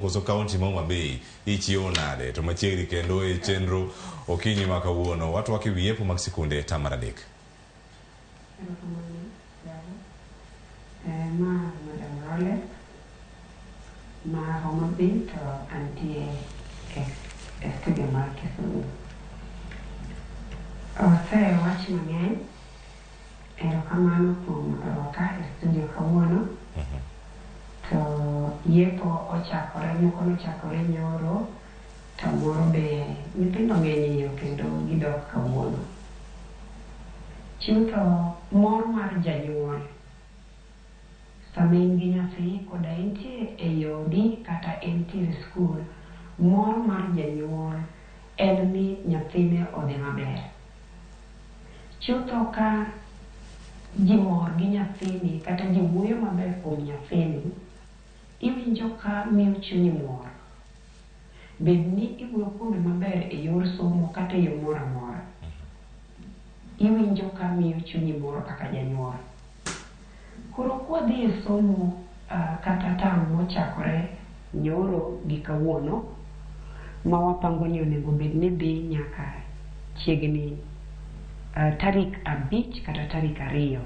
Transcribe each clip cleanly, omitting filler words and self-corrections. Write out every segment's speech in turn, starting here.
Koso kaunti ma Homa Bay ichiewo nade? To machiegni kendo e chenro okinyi ma kawuono watwak e wi yepo mag sikunde tam mar adek. Erokamano, Bravo. Ma Madam Role ma Homa Bay to antie e studio mar Kisumu. Osewach mang'eny. Erokamano kuom rwaka e studio kawuono. To yepo ochakore, moko nochakore nyoro, to moro be nyithindo ng'eny e yo kendo gidok kawuono. Chutho mor mar janyuol sama in gi nyathi koda entie ei odi kata entie e skul, mor mar janyuol en ni nyathine odhi maber. Chutho ka ji mor gi nyathini kata ji wuoyo maber kuom nyathini, iwinjo ka miyo chunyi mor. Bed ni iwuoyo kuome maber e yor somo kata e yo moro amora. Iwinjo ka miyo chunyi mor kaka janyuol. Koro kwadhi e somo kata term mochakore nyoro gi kawuono, ma wapango ni onego bed ni dhi nyaka chiegni tarik 5 kata tarik 2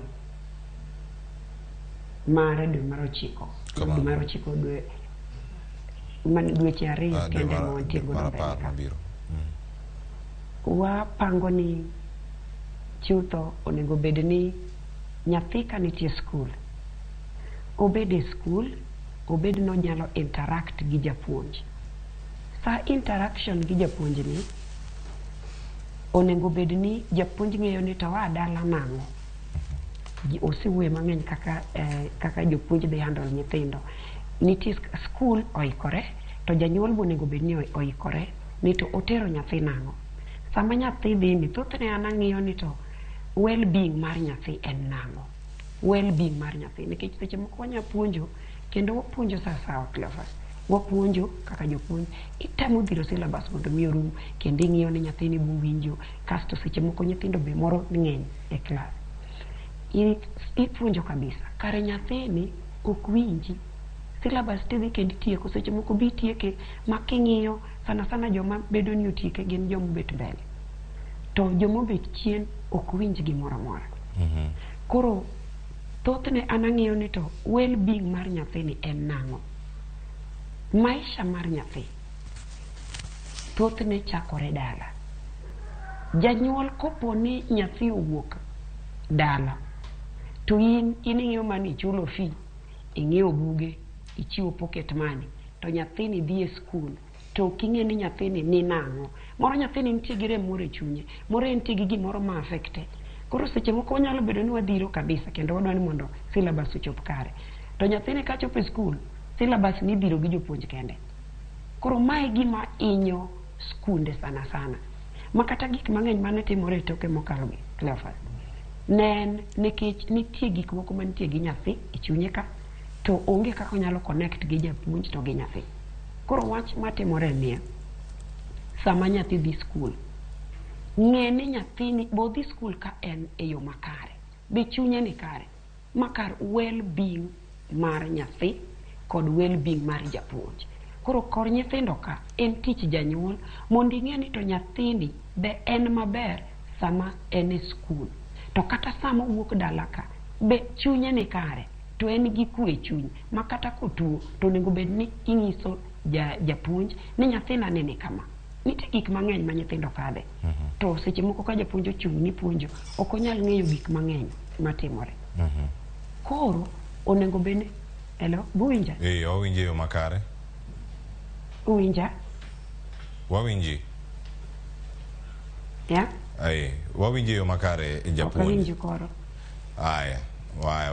mar dwe mar 9. Dwe mar 9 dwe man dweche 2 kende ma wantie godo mbele ka. Wapango ni chutho onego bed ni nyathi ka nitie skul, obed e skul, obed ni onyalo interact gi japuonj. Sa interaction gi japuonj ni, onego bed ni japuonj ng'eyo ni to oa dala nang'o. Osewuoyo mang'eny kaka jopuonj dhi handle nyithindo. Nitie skul oikore, to janyuol be onego bed ni oikore ni to otero nyathi nang'o. Sama nyathi dhi ni, thothne an ang'iyo ni to well-being mar nyathi en nang'o. Well-being mar nyathi, nikech seche moko wanya puonjo, kendo wapuonjo sa sawa Cleophas. Wapuonjo kaka jopuonj, itemo dhiro syllabus mondo mi orum, kendo ing'iyo ni nyathini bowinjo, kasto seche moko nyithindo be moro ng'eny e klas. Ipuonjo kabisa, kare nyathini ok winji. Syllabus tidhi kendo itieko, seche moko be itieke ma king'iyo sana sana joma bedo ni otieke gin joma obet mbele. To joma obet chien ok winj gimoro amora. Koro thothne an ang'iyo ni to well-being mar nyathini en nang'o. Maisha mar nyathi thothne chakore dala. Janyuol kopo ni nyathi owuok dala, to in ing'iyo mana ichulo fee, ing'iewo buge, ichiwo pocket money, to nyathini dhi e skul, to ok ing'e ni nyathini ni nang'o. Moro nyathini nitie gi rem moro e chunye, moro entie gi gimoro ma affecte. Koro seche moko wanyalo bedo ni wadhiro kabisa kendo wadwa ni mondo syllabus ochop kare. To nyathini kachopo e skul, syllabus ni idhiro gi jopuonj kende. Koro mae gima inyo skunde sana sana. Ma kata gik mang'eny mane timore e toke mokalo gi, Cleophas, ne en nikech nitie gik moko mantie gi nyathi e chunye ka, to onge kaka onyalo connect gi japuonj to gi nyathi. Koro wach matimore en niya, sama nyathi dhi skul, ng'e ni nyathini bo dhi skul ka en e yo makare, be chunye ni kare, ma kar well-being mar nyathi kod well-being mar japuonj. Koro kor nyithindo ka en tich janyuol mondo ing'e ni to nyathini be en maber sama en e skul. To kata sama owuok dala ka, be chunye ni kare, to en gi kwe e chuny, ma kata kotuo to onego bed ni ing'iso japuonj ni nyathina ni ni kama. Nitie gik mang'eny ma nyithindo kadhe. To seche moko ka japuonj ochung' ni puonjo, ok onyal ng'eyo gik mang'eny matimore. Koro onego bed ni, hello, buwinja? Wawinji e yo makare. Uwinja? Wawinji. Ya? Wawinji e yo makare japuonj. Ok awinji koro. Aya, waya.